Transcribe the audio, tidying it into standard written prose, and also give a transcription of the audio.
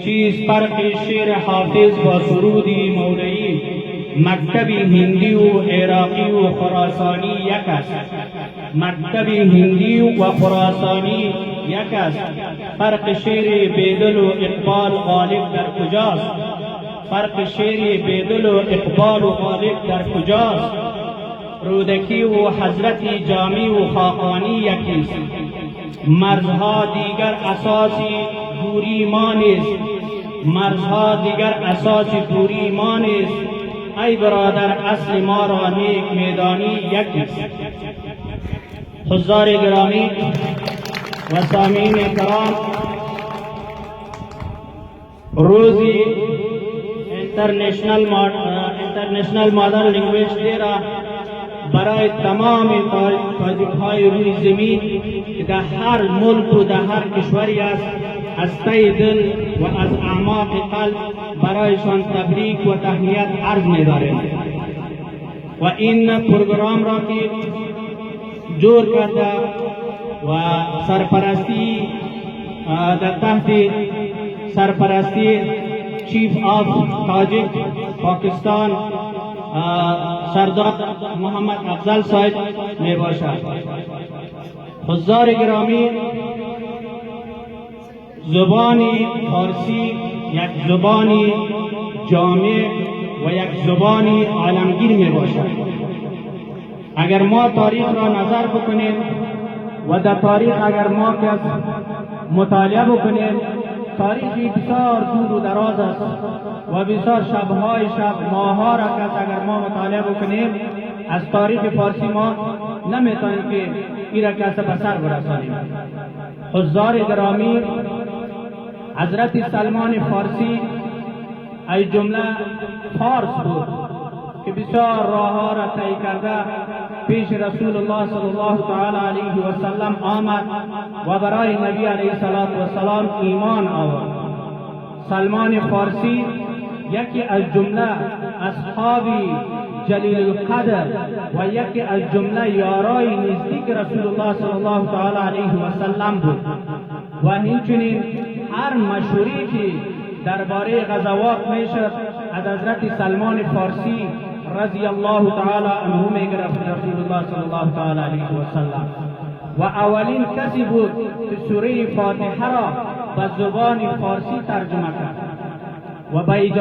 چیز فرق شعر حافظ با سرودی مولوی؟ مکتب هندی و عراقی و خراسانی یک است، مکتب هندی و خراسانی یک است. فرق شعر بیدل و اقبال غالب در کجاست؟ فرق شعر بیدل و اقبال و غالب در کجاست؟ رودکی و حضرت جامی و خاقانی یکیست. مرزها دیگر اساسی دوری ما نیست، مرزها دیگر اساس دوری ما نیست. ای برادر، اصل ما را نیک میدانی یکیست. حضار گرامی و سامعین کرام، روزی International Mother Language Day را برای تمام تاجیک های روی زمین که در هر ملک و در هر کشوری است، از ته دل و از اعماق قلب برایشان تبریک و تهنیت عرض می داریم و این پروگرام را که جور کرده و سرپرستی در تحت سرپرستی Chief of Tajik Pakistan سردار محمد افضل صاحب می باشد. حضار گرامی، زبان فارسی یک زبان جامع و یک زبان عالمگیر می باشد. اگر ما تاریخ را نظر بکنیم و در تاریخ اگر ما کس مطالعه بکنیم، تاریخی بسیار دور و دراز است و بسیار شبهای شب، ماها را کس اگر ما مطالعه بکنیم، از تاریخ فارسی ما نمیتونیم که ای را کس به سر برسانیم. حضار گرامی، حضرت سلمان فارسی ای جمله فارس بود که بسیار راه را طی کرده پیش رسول الله صلی الله تعالی علیه و سلم آمد و برای نبی علیه الصلاة والسلام ایمان آورد. سلمان فارسی یکی از جمله اصحاب جلیل القدر و یکی از جمله یارای نزدیک رسول الله صلی الله تعالی علیه و سلم بود و همچنین هر مشوری که درباره غزوات میشد، از حضرت سلمان فارسی رضی الله تعالی عنه میگرفت رسول الله صلی الله تعالی علیه و سلم و اولین کسی بود که سوره فاتحه را به زبان فارسی ترجمه کرد و به اجازه